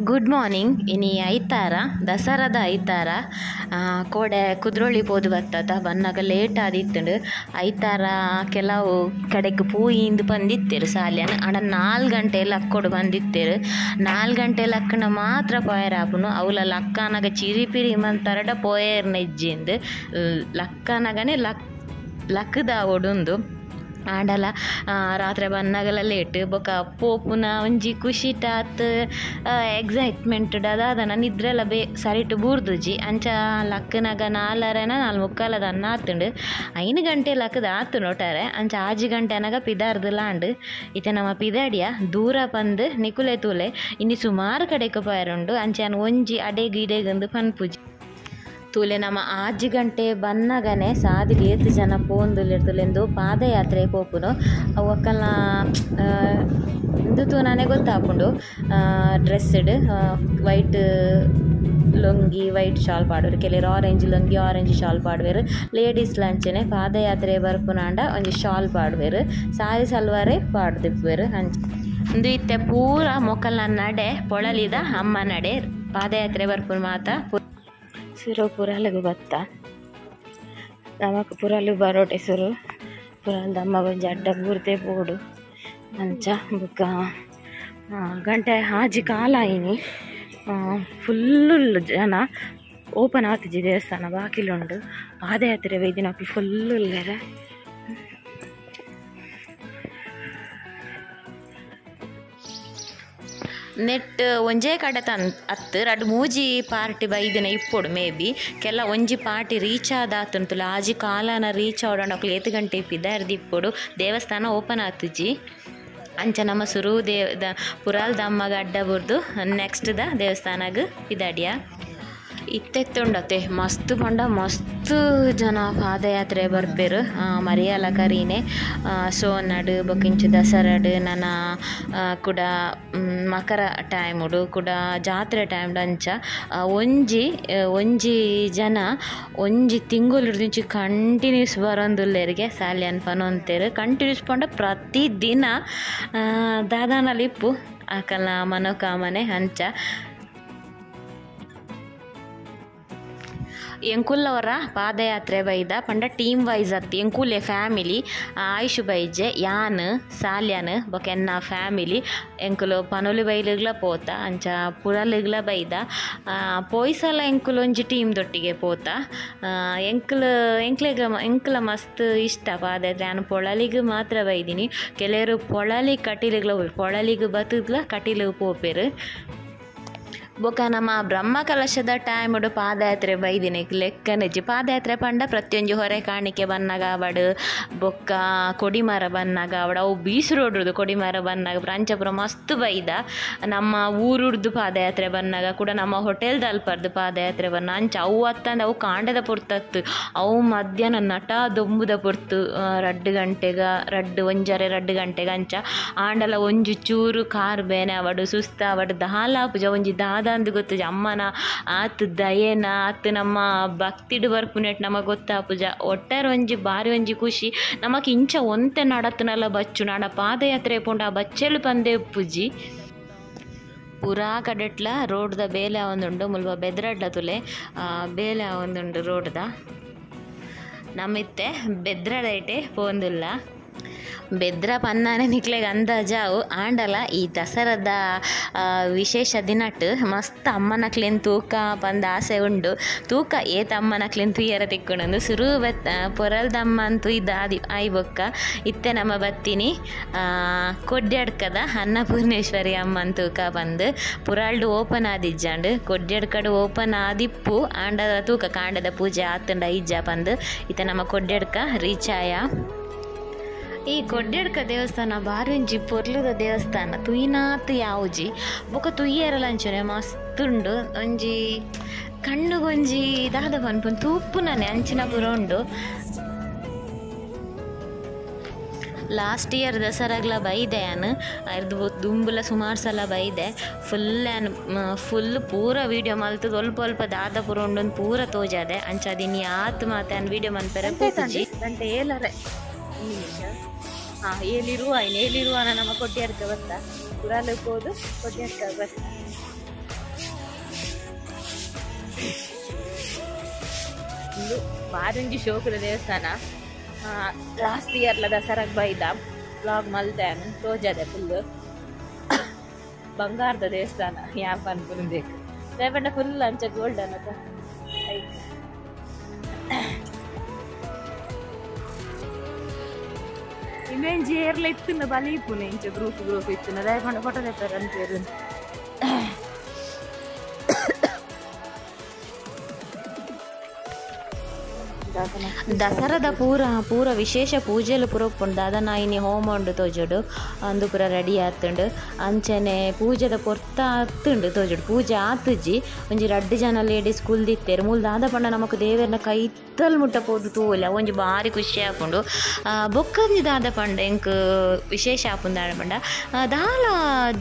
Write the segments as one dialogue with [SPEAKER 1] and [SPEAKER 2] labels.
[SPEAKER 1] Good morning. ಇನಿ ಐತಾರ, ದಸರಾದ ಐತಾರ. ಕೋಡೆ ಕುದ್ರೋಳಿ ಪೋದು ಬತ್ತತ ಬನ್ನಗ ಲೇಟ್ ಆದಿತ್ತುಂಡು. ಐತಾರ ಕೆಲವು ಕಡೆಕ್ ಪೂಯಿಂದು ಬಂದಿತ್ತೇರು ಸಾಲ್ಯಾನ್. ಆಂಡ 4 ಗಂಟೆ ಲಕ್ಕೊಡು ಬಂದಿತ್ತೇರು. 4 ಗಂಟೆ ಲಕ್ಕಣ ಮಾತ್ರ ಪೋಯರ್ ಆಪುನು. ಅವ್ಲ ಲಕ್ಕನಗ ಚಿರಿಪಿರಿ ಮಂತರಡ ಪೋಯರ್ ನೆಜ್ಜಿಂದು ಲಕ್ಕನಗನೆ ಲಕ್ಕದ ಒಡುಂದು. ಆಂಡಲ ರಾತ್ರಿ ಬನ್ನಗಲ ಲೇಟ್. ಬೊಕ ಪೋಪುನ ಒಂಜಿ ಖುಷಿಟಾತ್ ಎಕ್ಸೈಟ್ಮೆಂಟ್ ದಾದನ ನಿದ್ರೆಲ ಬೇ ಸರಿಟು ಬೂರ್ದುಜಿ. ಅಂಚ ಲಕ್ಕನಗ 4:30 4:45 ದನ್ನ ಆತುಂಡು. 5 ಗಂಟೆ ಲಕ್ಕದ ಆತು ನೋಟಾರೆ. ಅಂಚ 6 ಗಂಟೆ ಅನಗ ಪಿದಾರ್ದು ಲಾಂಡು. ಇತ್ತೆ ನಮ್ಮ ಪಿದಾಡಿಯ ದೂರ ಪಂದು ನಿಕುಲೆ ತೂಲೆ ಇನಿ ಸುಮಾರು ಕಡೆಕ್ ಪೋಯರುಂಡು. ಅಂಚ ಯಾನ್ ಒಂಜಿ ಅಡೆಗ್ ಇಡೆಗಂದು ಪನ್ಪುಜಿ. ತೂಲೆ ನಮ್ಮ 6 ಗಂಟೆ ಬನ್ನಗನೆ ಸಾದಿಡ್ ಏತ್ ಜನ ಪೋಂದುಲ್ಲೆರ್ ಪಾದಯಾತ್ರೆ ಪೋಪುನು. ಅವು ಅಕಲ್ನ ಇಂದು ತೂನನೆ ಗೊತ್ತಾಪುಂಡು. ಡ್ರೆಸ್ಡ್ ವೈಟ್ ಲೊಂಗಿ ವೈಟ್ ಶಾಲ್ ಪಾಡುವೆರ್. ಕೆಲವೆರ್ ಆರೆಂಜ್ ಲೊಂಗಿ ಆರೆಂಜ್ ಶಾಲ್ ಪಾಡುವೆರ್. ಲೇಡೀಸ್ ಲಂಚನೆ ಪಾದಯಾತ್ರೆ ಬರ್ಪುನಾಂಡ ಒಂಜಿ ಶಾಲ್ ಪಾಡುವೆರ್. ಸಾರಿ ಸಲ್ವಾರೇ ಪಾಡ್ದಿಪ್ಪುವೆರ್. ಅಂಚ ಇಂದು ಇತ್ತೆ ಪೂರ ಮೊಕಲ್ನ ನಡೆ ಪೊಳಲಿದ ಅಮ್ಮ ನಡೆ ಪಾದಯಾತ್ರೆ ಬರ್ಪುನು ಮಾತ. ಸುರು ಪುರಾಲಿಗ್ ಬತ್ತ ನಮಕ್ ಪುರಾಲು ಬರೋಟೆ ಸುರು ಪುರಾಲ್ದ ಅಮ್ಮ ಒಂಜಿ ಅಡ್ಡ ಬೂರ್ದೆ ಬೋಡು. ಅಂಚ ಬೊಕ್ಕ ಗಂಟೆ 6 ಕಾಲ ಆಯಿನಿ. ಫುಲ್ಲು ಜನ. ಓಪನ್ ಆತಿಜಿ ದೇವಸ್ಥಾನ, ಬಾಕಿಲುಂಡು. ಪಾದಯಾತ್ರೆ ಬೈದಿನಕುಲು ಫುಲ್ಲು ಉಲ್ಲೆರ್. ನೆಟ್ ಒಂಜೇ ಕಡೆ ತನ್ ಅತ್ತು ರಡ್ಡ್ ಮೂಜಿ ಪಾರ್ಟಿ ಬೈದಿನ ಇಪ್ಪೊಡು ಮೇ ಬಿ. ಕೆಲ ಒಂಜಿ ಪಾರ್ಟಿ ರೀಚ್ ಆದಾತುಂತುಲ 6 ಕಾಲನ ರೀಚ್ ಆವಡಂಡ ಅಕುಲು ಏತ್ ಗಂಟೆ ಪಿದಾರ್ದು ಇಪ್ಪೊಡು. ದೇವಸ್ಥಾನ ಓಪನ್ ಆತುಜಿ. ಅಂಚ ನಮ್ಮ ಸುರು ದೇವ ಪುರಾಲ್ದ ಅಮ್ಮಗ ಅಡ್ಡ ಬುರ್ದು ನೆಕ್ಸ್ಟ್ ದ ದೇವಸ್ಥಾನಗ್ ಪಿದಾಡಿಯ. ಇತ್ತೆತ್ತುಂಡತೆ ಮಸ್ತ್ ಪಂಡ ಮಸ್ತ್ ಜನ ಪಾದಯಾತ್ರೆ ಬರ್ಪೆರ್. ಮರಿಯಾಲ ಕರೀನೆ ಸೋನಡ್ ಬೊಕ ದಸರಾಡ್ ನನ ಕುಡ ಮಕರ ಟೈಮುಡು ಕುಡ ಜಾತ್ರೆ ಟೈಮ್ಡ್. ಅಂಚ ಒಂಜಿ ಒಂಜಿ ಜನ ಒಂಜಿ ತಿಂಗೊಲುರ್ದಿಂಚಿ ಕಂಟಿನ್ಯೂಸ್ ಬರೊಂದುಲ್ಲೆರ್ಗೆ ಸಾಲ್ಯಾನ್ ಪನೊಂತೆರ್. ಕಂಟಿನ್ಯೂಸ್ ಪಂಡ ಪ್ರತಿ ದಿನ ದಾದಾನಲ ಇಪ್ಪು ಅಕಲ್ನ ಮನೋಕಾಮನೆ. ಅಂಚ ಎಂಕುಲ್ಲವರ ಪಾದಯಾತ್ರೆ ಬೈದ ಪಂಡ ಟೀಮ್ ವೈಸ್ ಅತ್ತಿ ಎಂಕುಲೆ ಫ್ಯಾಮಿಲಿ ಆಯುಷ್ ಬೈಜೆ ಯಾನ್ ಸಾಲ್ಯಾನ್ ಬೊಕ ಎನ್ನ ಫ್ಯಾಮಿಲಿ ಎಂಕುಲು ಪನೊಲಿ ಬೈಲುಗ್ಲ ಪೋತ. ಅಂಚ ಪುರಲುಗ್ಲ ಬೈದ ಪೋಯ್ಸಲ ಎಂಕುಲು ಒಂಜಿ ಟೀಮ್ ದೊಟ್ಟಿಗೆ ಪೋತ. ಎಂಕುಲು ಎಂಕ್ಲೆಗ್ ಎಂಕುಲ ಮಸ್ತ್ ಇಷ್ಟ ಪಾದಯಾತ್ರೆ. ಯಾನ್ ಪೊಳಲಿಗ್ ಮಾತ್ರ ಬೈದಿನಿ. ಕೆಲವರು ಪೊಳಲಿ ಕಟೀಲುಗ್ಲ ಪೊಳಲಿಗ್ ಬತ್ತುದ್ಲ ಕಟೀಲುಗ್ ಪೋಪೆರ್. ಬೊಕ ನಮ್ಮ ಬ್ರಹ್ಮ ಕಲಶದ ಟೈಮುಡು ಪಾದಯಾತ್ರೆ ಬೈದಿನಿ ಲೆಕ್ಕನೆಜ್ಜಿ. ಪಾದಯಾತ್ರೆ ಪಂಡ ಪ್ರತಿಯೊಂಜಿ ಹೊರೆ ಕಾಣಿಕೆ ಬನ್ನಗ ಆವಡ್ ಬೊಕ್ಕ ಕೊಡಿಮರ ಬನ್ನಗ ಆವಡ್ ಅವು ಬೀಸು ರೋಡ್ದು ಕೊಡಿಮರ ಬನ್ನಗ ಅಂಚ ಪೂರ ಮಸ್ತ್ ಬೈದ. ನಮ್ಮ ಊರುಡ್ದು ಪಾದಯಾತ್ರೆ ಬನ್ನಗ ಕೂಡ ನಮ್ಮ ಹೋಟೆಲ್ದ ಅಲ್ಪರ್ದು ಪಾದಯಾತ್ರೆ ಬನ್ನ. ಅಂಚ ಅವು ಅತ್ತಂದ ಅವು ಕಾಂಡದ ಪೊರ್ತತ್ತು. ಅವು ಮಧ್ಯಾಹ್ನ ನಟ ದೊಂಬುದ ಪೊರ್ತು 2 ಗಂಟೆಗ 2 1.5 2 ಗಂಟೆಗ. ಅಂಚ ಆಂಡಲ ಒಂಜಿ ಚೂರು ಕಾರ್ ಬೇನೆ ಆವಡ್ ಸುಸ್ತ ಆವಡ್ ದಾಲ ಪೂಜ ಒಂಜಿ ದಾದ ಅಂದು ಗೊತ್ತುಜಿ. ಅಮ್ಮನ ಆತ್ ದಯೆನ ಆತ್ ನಮ್ಮ ಭಕ್ತಿಡ್ ಬರ್ಪುನೆಟ್ ನಮಗ್ ಗೊತ್ತಾಪುಜ. ಒಟ್ಟಾರೆ ಒಂಜಿ ಬಾರಿ ಒಂಜಿ ಖುಷಿ ನಮಕ್. ಇಂಚ ಒಂತೆ ನಡತ್ನಲ ಬಚ್ಚು ನಾಡ ಪಾದಯಾತ್ರೆ ಪೋಂಡ ಆ ಬಚ್ಚೆಲು ಪಂದೇ ಉಪ್ಪುಜಿ. ಪೂರಾ ಕಡೆಟ್ಲ ರೋಡ್ದ ಬೇಲೆ ಆವೊಂದುಂಡು. ಮುಲ್ಪ ಬೆದ್ರಡ್ಲ ತುಲೆ ಬೇಲೆ ಆವೊಂದುಂಡು ರೋಡ್ದ. ನಮ್ಮಿತ್ತೆ ಬೆದ್ರಡೈಟೆ ಪೋಂದುಲ್ಲ. ಬೆದ್ರ ಪನ್ನಾನೆ ನಿಕ್ಲೆಗ್ ಅಂದಾಜಾವು. ಆಂಡಲ ಈ ದಸರಾದ ವಿಶೇಷ ದಿನಟ್ ಮಸ್ತ್ ಅಮ್ಮನಕ್ಲೆನ್ ತೂಕ ಪಂದ್ ಆಸೆ ಉಂಡು. ತೂಕ ಏತ್ ಅಮ್ಮನಕ್ಲೆನ್ ತೂಯರ ತಿಕ್ಕುಂಡು. ಸುರು ಬತ್ ಪೊರಲ್ದ ಅಮ್ಮನ್ ತುಯ್ದ ಆಯಿ ಬೊಕ್ಕ ಇತ್ತೆ ನಮ್ಮ ಬತ್ತಿನಿ ಕೊಡ್ಯಡ್ಕದ ಅನ್ನಪೂರ್ಣೇಶ್ವರಿ ಅಮ್ಮನ್ ತೂಕ ಪಂದ್. ಪುರಾಲ್ಡ್ ಓಪನ್ ಆದಿಜ್ಜಾಂಡ್. ಕೊಡ್ಯಡ್ಕಡ್ ಓಪನ್ ಆದಿಪ್ಪು ಆಂಡ ತೂಕ ಕಾಂಡದ ಪೂಜೆ ಆತುಂಡ ಇಜ್ಜ ಪಂದ್ ಇತ್ತೆ ನಮ್ಮ ಕೊಡ್ಯಡ್ಕ ರೀಚ್ ಆಯ. ಈ ಕೊಡ್ಯಡ್ಕ ದೇವಸ್ಥಾನ ಬಾರಿ ಒಂಜಿ ಪೊರ್ಲುದ ದೇವಸ್ಥಾನ. ತುಯ್ನಾತ್ ಯಾವುಜಿ ಬೊಕ ತುಯ್ಯರಲ ಅಂಚನೆ ಮಸ್ತ್ ಉಂಡು. ಒಂಜಿ ಕಣ್ಣುಗೊಂಜಿ ದಾದ ಪನ್ಪುನು ತೂಪುನನೆ ಅಂಚಿನ ಪೂರ ಉಂಡು. ಲಾಸ್ಟ್ ಇಯರ್ ದಸರಾಗ್ಲ ಬೈದೆ ಯಾನ್. ಅರ್ದು ದುಂಬುಲ ಸುಮಾರು ಸಲ ಬೈದೆ. ಫುಲ್ ಯಾನ್ ಫುಲ್ ಪೂರ ವೀಡಿಯೋ ಮಲ್ತುದು ಒಲ್ಪ ಒಲ್ಪ ದಾದ ಪೂರ ಉಂಡು ಪೂರ ತೋಜಾದೆ. ಅಂಚ ಅದಿನಿ ಆತ್ ಮಾತ ಯಾನ್ ವೀಡಿಯೋ ಮನ್ಪೆರೆ ಪೋಪುಜಿ.
[SPEAKER 2] ಗಂಟೆ 7:30 ಹಾಂ ಏಳಿರುವ ಏಳಿರುವ ನಮ್ಮ ಕೊಡ್ಯಾರ್ಕ ಬರ್ತಾ ಪುರಾಲಕ್ಕೆ ಹೋದು ಕೊಡ್ಯಾರ್ಕ ಬರ್ತಾ. ಒಂದು ಬಾರಿಂಜಿ ಶೋಕದ ದೇವಸ್ಥಾನ. ಲಾಸ್ಟ್ ಇಯರ್ಲ ದಸರಾಗ್ ಬೈದ ವ್ಲಾಗ್ ಮಲ್ದೆ ತೋಜದೆ ಫುಲ್ ಬಂಗಾರದ ದೇವಸ್ಥಾನ ಯಾಪ ಅನ್ಪುಂದೇಕು ರೇಪಂಡ ಫುಲ್ ಅಂಚ ಗೋಲ್ಡನ್ ಅದ. ಇಮೇಂಜಿ ಏರ್ಲ ಇತ್ತಿನ ಬಲಿ ಇಪ್ಪುನೆ ಇಂಚ ಗ್ರೂಪ್ ಗ್ರೂಪ್ ಇತ್ತಿನ ರೇಪಂಡ ಫೋಟೋ ತೆಪ್ಪಾರ ಅಂತೇರು.
[SPEAKER 1] ದಸರಾದ ಪೂರ ಪೂರ ವಿಶೇಷ ಪೂಜೆಲು ಪೂರ ಉಪ್ಪುಂಡು. ದಾದನ ಇನಿ ಹೋಮ ಉಂಡು ತೋಜೋಡು ಅಂದು ಪೂರ ರೆಡಿ ಆತುಂಡು. ಅಂಚನೆ ಪೂಜೆದ ಪೊರ್ತ ಆತುಂಡು ತೋಜೋಡು. ಪೂಜೆ ಆತುಜಿ ಒಂಜಿ ರಡ್ಡ್ ಜನ ಲೇಡೀಸ್ ಕುಲ್ದಿತ್ತೇರು. ಮೂಲು ದಾದ ಪಂಡ ನಮಕ್ ದೇವೆರ್ನ ಕೈತಲ್ ಮುಟ್ಟ ಪೋದು ತೂವೊಲಿ ಒಂಜಿ ಬಾರಿ ಖುಷಿ ಆಪುಂಡು. ಬೊಕ್ಕಂಜಿ ದಾದ ಪಂಡ ಎಂಕ್ ವಿಶೇಷ ಆಪುಂಡು ದಾದ ಪಂಡ ದಾಲ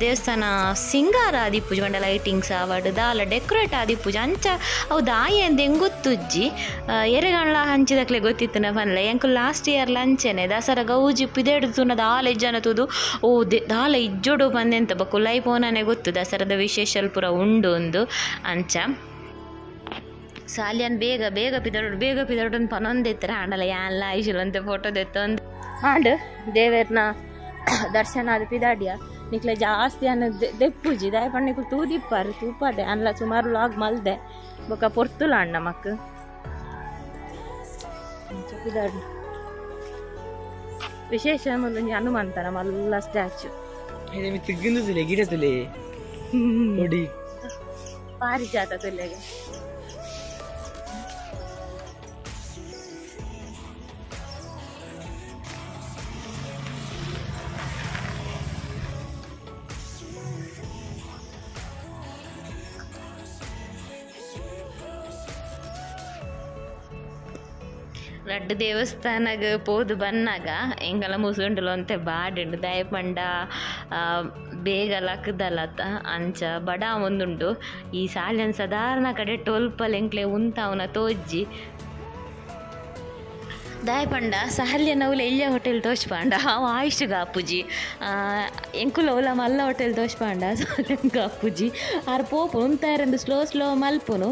[SPEAKER 1] ದೇವಸ್ಥಾನ ಸಿಂಗಾರ ಆದಿಪ್ಪುಜಿ ಪಂಡ ಲೈಟಿಂಗ್ಸ್ ಆವಡ್ ದಾಲ ಡೆಕೋರೇಟ್ ಆದಿಪ್ಪುಜಿ ಅಂಚ ಅವು ದಾಯಿ ಅಂದ್ ಎಂಗೊತ್ತುಜ್ಜಿ ಎರೆಗಣ್ಣ ಹಂಚಿದಕ್ಲೆ ಗೊತ್ತಿತ್ತು ನಾ ಪನ್ಲೆ. ಎಂಕು ಲಾಸ್ಟ್ ಇಯರ್ ಲಂಚನೆ ದಸರಾ ಗೌಜಿ ಪಿದೇಡು ತೂನ ದಾಲ ಇಜ್ಜನ ತೂದು ಓ ದಾಲ ಇಜ್ಜೋಡು ಬಂದೆಂತ ಬೊಕ್ಕ ಪೋನಾನೆ ಗೊತ್ತು ದಸರಾದ ವಿಶೇಷ ಪೂರ ಉಂಡು ಒಂದು ಅಂಚ. ಸಾಲಿಯನ್ ಬೇಗ ಬೇಗ ಪಿದಡು ಬೇಗ ಪಿದಡು ಪನೊಂದಿತ್ತರ ಆಂಡಲ ಯಾನ್ಲ ಐಶುಲ್ ಅಂತ ಫೋಟೋ ದೆತ್ತೊಂದು
[SPEAKER 2] ಆಂಡ್ ದೇವೆರ್ನ ದರ್ಶನ ಅದು ಪಿದಾಡಿಯ ನಿಕ್ಲೆ ಜಾಸ್ತಿ ಅನ್ನ ದೆಪ್ಪುಜಿ ದಾಯ ಪಂಡ ನಿಕ್ಲು ತೂದಿಪ್ಪಾರು ತೂಪಾದೆ ಅನ್ಲ ಸುಮಾರು ಲಾಗ್ ಮಲ್ದೆ ಬೊಕ್ಕ ಪೊರ್ತುಲ ಅಣ್ಣ ಮಕ್ ವಿಶೇಷ ಒಂಜಿ ಹನುಮಂತನ ಮಲ್ಲ ಸ್ಟ್ಯಾಚು. ಪಾರಿಜಾತ ತುಲೆಗೆ
[SPEAKER 1] ರಡ್ಡ್ ದೇವಸ್ಥಾನಗ್ ಪೋದು ಬನ್ನಾಗ ಎಂಕಲ ಮುಸುಂಡುಲು ಒಂತೆ ಬಾಡುಂಡು. ದಾಯೆ ಪಂಡ ಬೇಗ ಲಕ್ಕದಲತ್ತ ಅಂಚ ಬಡ ಒಂದುಂಡು. ಈ ಸಾಲ್ಯನ್ ಸಾಧಾರಣ ಕಡೆ ಟೋಲ್ಪಲ್ ಎಂಕ್ಲೆ ಉಂತಾವುನ ತೋಜ್ಜಿ. ದಾಯೆ ಪಂಡ ಸಾಲ್ಯನ ಅವ್ಲು ಎಲ್ಯ ಹೋಟೆಲ್ ತೋಜ್ಪಾಂಡ ಅವು ಆಯುಷ್ ಗಾಪುಜಿ. ಎಂಕುಲು ಅವ್ಲ ಮಲ್ಲ ಹೋಟೆಲ್ ತೋಜ್ಪಾಂಡ ಸಾಲ್ಯನ್ ಗಾಪುಜಿ. ಆರ್ ಪೋಪು ಉಂತಾಯರಂದು ಸ್ಲೋ ಸ್ಲೋ ಮಲ್ಪುನು.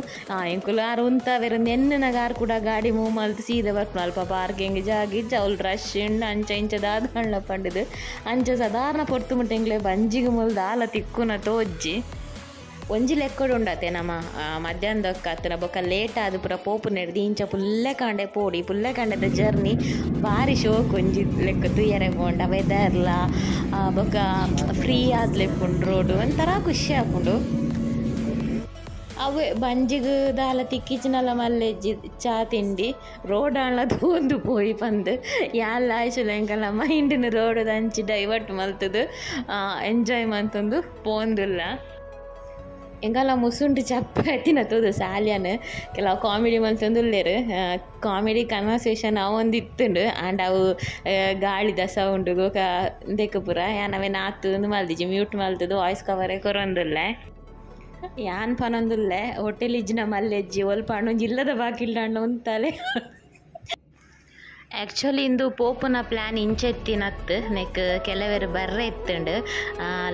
[SPEAKER 1] ಎಂಕುಲು ಆರ್ ಉಂತಾವೆರಂದು ಎನ್ನನಾಗ ಆರ್ ಕೂಡ ಗಾಡಿ ಮೂವ್ ಮಲ್ತು ಸೀದಾ ಬರ್ಪುನು. ಅಲ್ಪ ಪಾರ್ಕಿಂಗ್ ಜಾಗ ಇಜ್ಜ ಅವ್ಲು ರಶ್ ಉಂಡು ಅಂಚ ಇಂಚ ದಾದ ಪಂಡುದು ಅಂಚ ಸಾಧಾರಣ ಪೊರ್ತು ಮುಟ್ಟ ಎಂಕ್ಲೆ ಬಂಜಿಗೆ ಮುಲ್ ದಾಲ ತಿಕ್ಕುನ ತೋಜ್ಜಿ. ಒಂಜಿ ಲೆಕ್ಕಡು ಉಂಡತೆ ನಮ್ಮ ಮಧ್ಯಾಹ್ನದೊಕ್ಕ ಅತ್ತನ ಬೊಕ್ಕ ಲೇಟ್ ಆದ್ ಪೂರ ಪೋಪು ನೆಡ್ದು ಇಂಚ ಪುಲ್ಲೆ ಕಾಂಡೆ ಪೋಡಿ ಪುಲ್ಲೆ ಕಾಂಡೆದ ಜರ್ನಿ ಬಾರಿ ಶೋಕ್ ಒಂಜಿ ಲೆಕ್ಕ ತೂಯರೆ ಪೋಂಡ ವೆದರ್ಲ ಬೊಕ್ಕ ಫ್ರೀ ಆದ್ ಲೆಕ್ಕುಂಡು ರೋಡು ಒಂಥರ ಖುಷಿ ಆಪುಂಡು. ಅವೇ ಬಂಜಿಗ್ ದಾಲ ತಿಕ್ಕಿಚಿನಲ ಮಲ್ಲೆಜ್ಜಿ ಚಾ ತಿಂಡಿ ರೋಡ್ ಆಂಡ್ಲ ತೂಂದು ಪೋಯಿ ಪಂದ್ ಯಾನ್ಲ ಆಯ್ಸುಲ ಎಂಕಲ್ನ ಮೈಂಡ್ನ್ ರೋಡ್ ಅಂಚಿ ಡೈವರ್ಟ್ ಮಲ್ತುದು ಎಂಜಾಯ್ ಮಲ್ತೊಂದು ಪೋಂದುಲ್ಲ. ಎಂಕಲ್ನ ಮುಸುಂಟು ಚಪ್ಪೆ ತೂದು ಸಾಲ್ಯನ್ ಕೆಲವು ಕಾಮಿಡಿ ಮಲ್ತೊಂದುಲ್ಲೆರ್. ಕಾಮಿಡಿ ಕನ್ವರ್ಸೇಷನ್ ಅವೊಂದು ಇತ್ತುಂಡು ಆಂಡ ಅವು ಗಾಳಿದ ಸೌಂಡು ಬೊಕ ಉಂದೆಕ್ ಪೂರ ಯಾನ್ ಅವೆನ್ ಆತ್ ಉಂದು ಮಲ್ದಿಜಿ ಮ್ಯೂಟ್ ಮಲ್ತುದು ವಾಯ್ಸ್ ಕವರೇ ಕೊರೊಂದುಲ್ಲೆ. ಯಾನ್ ಪನೊಂದುಲ್ಲೆ ಹೋಟೆಲ್ ಇಜ್ಜಿನ ಮಲ್ಲೆಜ್ಜಿ ಒಲ್ಪ ಆಂಡ ಒಂಜಿ ಇಲ್ಲದ ಬಾಕಿಲ್ಡ್ ಉಂತಾಲೆ. ಆ್ಯಕ್ಚುಲಿ ಇಂದು ಪೋಪುನ ಪ್ಲ್ಯಾನ್ ಇಂಚೆತ್ತಿನತ್ತು ನೆಕ್ ಕೆಲವೆರ್ ಬರ್ರೆ ಇತ್ತುಂಡು.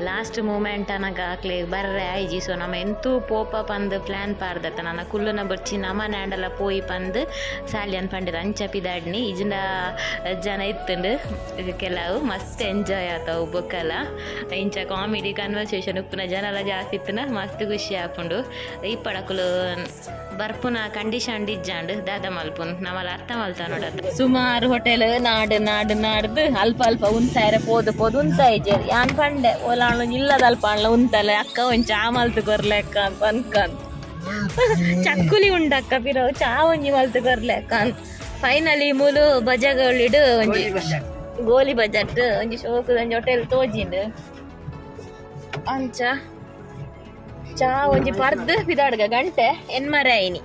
[SPEAKER 1] Last moment ಅನಗ ಅಕ್ಲೆ ಬರ್ರೆ ಆಯ್ಜಿ. ಸೊ ನಮ ಎಂತೂ ಪೋಪ ಪಂದ್ ಪ್ಲ್ಯಾನ್ ಪಾರ್ದತ್ತ ನನ ಕುಲ್ಲುನ ಬೊರ್ಚಿ ನಮನ ಆಂಡಲ ಪೋಯಿ ಪಂದ್ ಸಾಲ್ಯನ್ ಪಂಡೆರ್ ಅಂಚ ಪಿದಾಡ್ನಿ. ಇಜಿಂಡ ಜನ ಇತ್ತುಂಡು ಕೆಲವು ಮಸ್ತ್ ಎಂಜಾಯ್ ಆತವು ಬೊಕ್ಕಲ. ಇಂಚ ಕಾಮಿಡಿ ಕನ್ವರ್ಸೇಷನ್ ಉಪ್ಪುನ ಜನಲ ಜಾಸ್ತಿ ಇತ್ತುನ ಮಸ್ತ್ ಖುಷಿ ಆಪುಂಡು. ಇಪ್ಪಡಕುಲು ಬರ್ಪುನ ಕಂಡೀಷನ್ ಇಜ್ಜಾಂಡ್ ದಾದ ಮಲ್ಪುನ್ ನಮಲ ಅರ್ಥ ಮಲ್ತ ನೋಡತ್ತ.
[SPEAKER 2] ಸುಮಾರು ಹೋಟೆಲ್ ನಾಡು ನಾಡು ನಾಡ್ದು ಅಲ್ಪ ಅಲ್ಪ ಉಂತಾಯರೆ ಪೋದು ಪೋದು ಉಂತಾಯಿಜೆರ್. ಯಾನ್ ಪಂಡೆ ಓಲಾಂಡ ಇಲ್ಲದ ಅಲ್ಪ ಆಂಡ್ಲ ಉಂತಲೆ ಅಕ್ಕ ಒಂಜಿ ಚಾ ಮಲ್ತು ಕೊರ್ಲೆ ಅಕ್ಕ ಅಂತ ಅನ್ಕಂದ್ ಚಕ್ಕುಲಿ ಉಂಡಕ್ಕ ಪಿರವು ಚಾ ಒಂಜಿ ಮಲ್ತು ಕೊರ್ಲೆ ಅಕ್ಕ. ಫೈನಲಿ ಮೂಲು ಬಜಗಳಿಡು ಒಂಜಿ ಗೋಲಿ ಬಜಾಟ್ ಒಂಜಿ ಶೋಕದ ಒಂಜಿ ಹೋಟೆಲ್ ತೋಜಿಂಡು. ಅಂಚ ಚಾ ಒಂಜಿ ಪರ್ದು ಪಿದಾಡ್ಗ ಗಂಟೆ ಎನ್ಮರೆ ಐನಿ.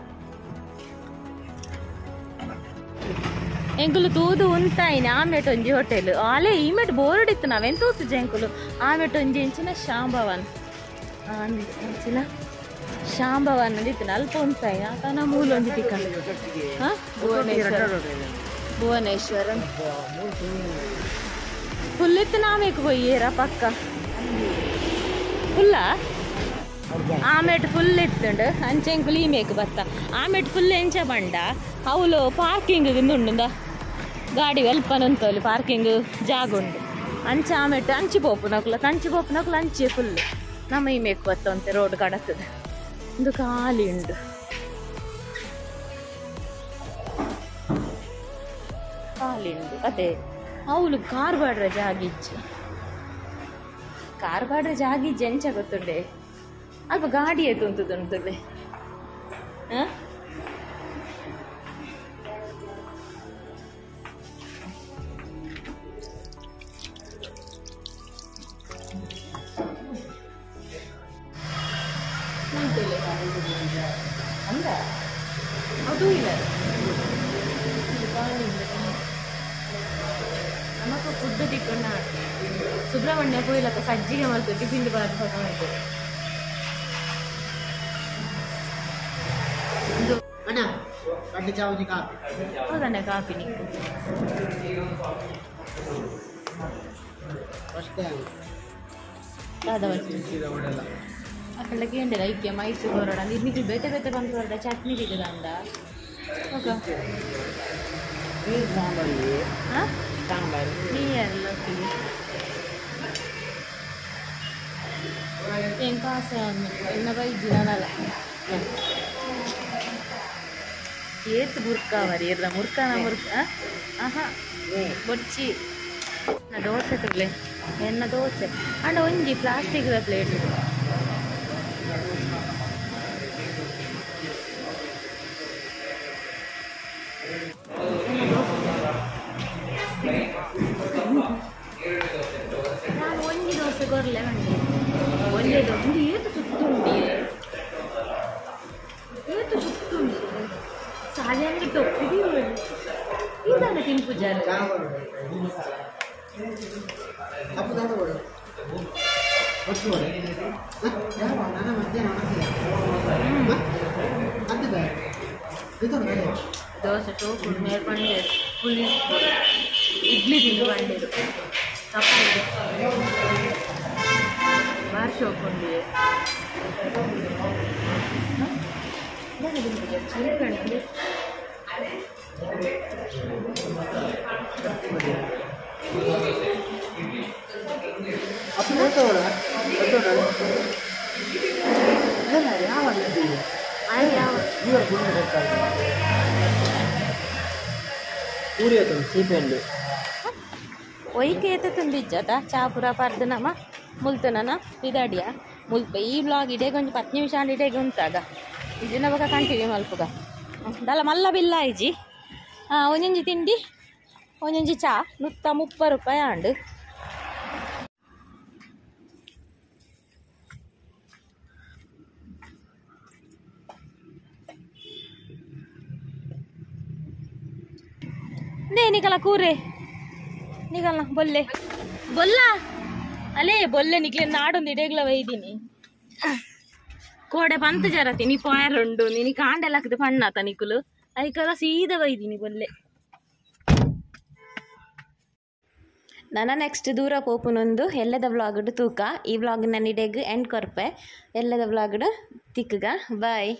[SPEAKER 2] ಎಂಕುಲು ತೂದು ಉಂತಾಯಿನಿ ಆಮೇಟ್ ಒಂಜಿ ಹೋಟೆಲ್ ಆಲೆ ಈಮೆಟ್ ಬೋರ್ಡ್ ಇತ್ತು ನಾವೆನ್ ತೂತುಜ ಎಂಕುಲು. ಆಮೇಟ್ ಒಂಜಿ ಎಂಚಿನ ಶಾಂಭವನ್ ಎಂಚಿನ ಶಾಂಭವನ್ ಇತ್ತು ಅಲ್ಪ ಉಂತಾಯಿನಿ ಆತನ ಮೂಲ ಒಂಜಿ ತಿಕ್ಕಂಡು. ಭುವನೇಶ್ವರ ಭುವನೇಶ್ವರ ಫುಲ್ ಇತ್ತು ನಾವೇಕ್ ಪೋಯ್ಯೇರ ಪಕ್ಕ ಫುಲ್ಲ. ಆಮೇಟ್ ಫುಲ್ ಇತ್ತುಂಡು ಅಂಚೆಂಕುಲು ಈ ಮೇಕ್ ಬತ್ತ ಆಮೇಟ್ ಫುಲ್ ಎಂಚ ಬಂಡ ಅವಳು ಪಾರ್ಕಿಂಗ್ ಉಂಡುಂದ ಗಾಡಿ ವೆಲ್ಪನ ಉಂತೋಲಿ ಪಾರ್ಕಿಂಗ್ ಜಾಗ ಉಂಡು ಅಂಚೆ ಆಮೇಟ್ ಅಂಚಿ ಪೋಪುನಕುಲ ಅಂಚಿ ಪೋಪುನಕುಲು ಅಂಚೆ ಫುಲ್ ನಮ್ಮ ಈ ಮೇಕ್ ಬತ್ತಂತೆ ರೋಡ್ ಕಡತದ ಒಂದು ಖಾಲಿ ಉಂಡು ಖಾಲಿ ಉಂಡು ಅದೇ ಅವಳು ಕಾರ್ ಬಾಡ್ರ ಜಾಗ ಇಜ್ಜಿ ಕಾರ್ ಬಾಡ್ರ ಜಾಗ ಇಜ್ಜಿ ಎಂಚ ಗೊತ್ತುಂಡೆ ಅಲ್ಪ ಗಾಡಿ ಏತು ಉಂಟುದುಂಟುದೆ ಅಂದ ಅದು ಇಲ್ಲ ನಮಕ ಫುಡ್ ತಿಕ್ಕೊಂಡ ಸುಬ್ರಹ್ಮಣ್ಯ ಪೋಯಿಲಕ್ಕ ಸಜ್ಜಿಗೆ ಮಲ್ತು ಟಿಫಿನ್ ಬಾರ್ದು ಹೌದಣ್ಣ ಕಾಫಿ ನಿಕ್ಕು ಅಕ್ಕಳ ಕೇಂದ್ರ ಐಕ್ಯ ಮೈಸೂರು ಹೊರಡ ನಿಕ್ಲು ಬೇತೆ ಬೇತೆ ಬಂದು ಹೊರಡ ಚಟ್ನಿ ತಿಕ್ಕದಂಡ ಏನ್ ಕಾಸೆ ಎನ್ನ ಬೈಜಿ ನಾನಲ್ಲ ಏತ್ ಬುರ್ಕಾ ಮರಿ ಇರ್ಲ ಮುರ್ಕಾನ ಮುರ್ಕ ಆಹಾ ಬೊಚ್ಚಿ ದೋಸೆ ತುಲೆ ಎನ್ನ ದೋಸೆ ಅಂಡ ಒಂಜಿ ಪ್ಲಾಸ್ಟಿಕ್ ದ ಪ್ಲೇಟ್ ನಾನು ಒಂಜಿ ದೋಸೆ ಕೊರ್ಲೆ ಬಂಡಿ ಒಂಜಿ ದೋಸೆ ಏತು ಸುತ್ತುಂಡಿ ಏತು ಸುತ್ತುಂಡಿ ಸಾಲೆ ಟೊಪ್ಪಿ ಇದಾನೆ ತಿನ್ಪುಜಾರ ದೋಸೆ ಟೋಕು ಮೇಲ್ ಬಂಡೆ ಪುಲಿ ಇಡ್ಲಿ ತಿಂದು ಬಂಡಿರು ಚಪಾತಿ ಬಾರ್ ಶೋಕುಂಡಿ ಒಯ್ಕೆ ತುಂಬಿಜ್ಜದ ಚಾಪುರ ಪರ್ದು ನಮ್ಮ ಮುಲ್ತುನನ ಇದಾಡಿಯ ಮುಲ್ಪ ಈ ಬ್ಲಾಗ್ ಇಡೇ ಒಂಜಿ 10 ನಿಮಿಷ ಆಂಡ ಇಡೇಗೆ ಉಂಟಾಗ ಇದನ್ನ ಬೊಕ ಕಂಟಿನ್ಯೂ ಮಲ್ಪುಗ ದಲ ಮಲ್ಲ ಬಿಲ್ಲ ಇಜ್ಜಿ ಒಂಜೊಂಜಿ ತಿಂಡಿ ಒಂಜೊಂಜಿ ಚಾ 130 ರೂಪಾಯಿ ಆಂಡು ನೇ ನಿಕಲ ಕೂರೆ ನಿಕಲ್ನ ಬೊಲ್ಲೆ ಬೊಲ್ಲ ಅಲೇ ಬೊಲ್ಲೆ ನಿಕ್ಲೆ ನಾಡೊಂದು ಇಡೇಗ್ಲ ಒಯ್ದೀನಿ ಕೋಡೆ ಪಂತ ಜರತಿ ನೀ ಪಾಯರುಂಡು ನೀನು ಕಾಂಡೆಲ್ಲ ಹಾಕಿದ ಪಣ್ಣಾತ ನಿಕುಲು ಐಕಲ ಸೀದಾ ಒಯ್ದೀನಿ ಬೊಲ್ಲೆ ನನ್ನ ನೆಕ್ಸ್ಟ್ ದೂರ ಪೋಪುನೊಂದು ಎಲ್ಲದ ವ್ಲಾಗ್ಡ್ ತೂಕ ಈ ವ್ಲಾಗ್ ನನ್ನ ಇಡೇಗ್ ಎಂಡ್ ಕೊರ್ಪೆ ಎಲ್ಲದ ವ್ಲಾಗ್ಡ್ ತಿಕ್ಕಗ ಬಾಯ್.